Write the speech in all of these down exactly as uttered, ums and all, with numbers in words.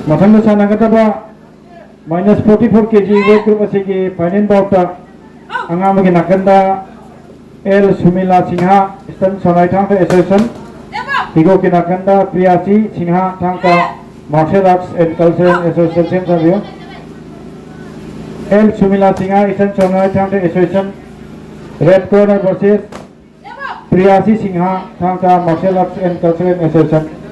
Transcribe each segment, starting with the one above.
ꯃꯊꯪꯗ ꯁꯥꯟꯅꯒꯗꯕ minus forty four K G weight group ꯑꯁꯤꯒꯤ final bout ꯑꯉꯥꯡꯕꯒꯤ ꯅꯥꯀꯟꯗ L ꯁꯨꯃꯤꯂꯥ ꯁꯤꯡꯍ, Eastern ꯁꯣꯅꯥꯏ ꯊꯥꯡꯇ Association, ꯍꯤꯒꯣꯛꯀꯤ ꯅꯥꯀꯟꯗ ꯄ꯭ꯔꯤꯌꯥꯁꯤ Singh, ꯊꯥꯡꯇ Martial Arts and Cultural Association, ꯁꯦꯝ ꯁꯥꯕꯤꯌꯨ꯫ L ꯁꯨꯃꯤꯂꯥ Singh, Eastern ꯁꯣꯅꯥꯏ ꯊꯥꯡꯇ Association, red corner versus ꯄ꯭ꯔꯤꯌꯥꯁꯤ Singh, ꯊꯥꯡꯇ Martial Arts and Cultural Association꯫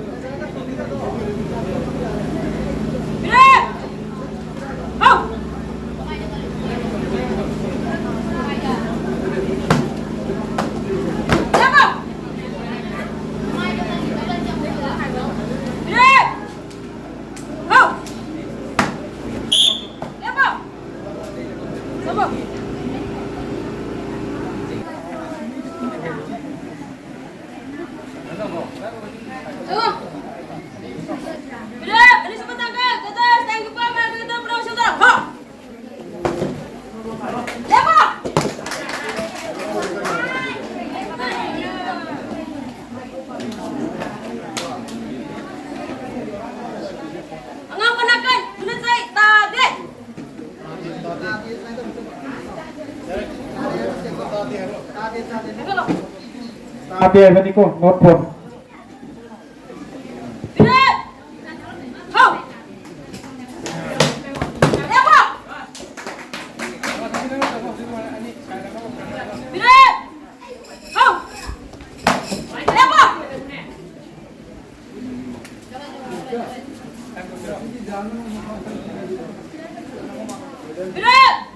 ꯑꯉꯥꯡꯕ ꯅꯥꯀꯟ, ꯈꯨꯅꯨ ꯆꯩ ꯇꯥꯗꯦ꯫ ꯇꯥꯗꯦ ꯍꯥꯏꯕꯅꯤꯀꯣ, not phone꯫ ꯕꯤꯔꯦꯟ! ꯍꯧ! ꯂꯦꯞꯄꯣ! ꯕꯤꯔꯦꯟ! ꯍꯧ! ꯂꯦꯞꯄꯣ! ꯕꯤꯔꯦꯟ!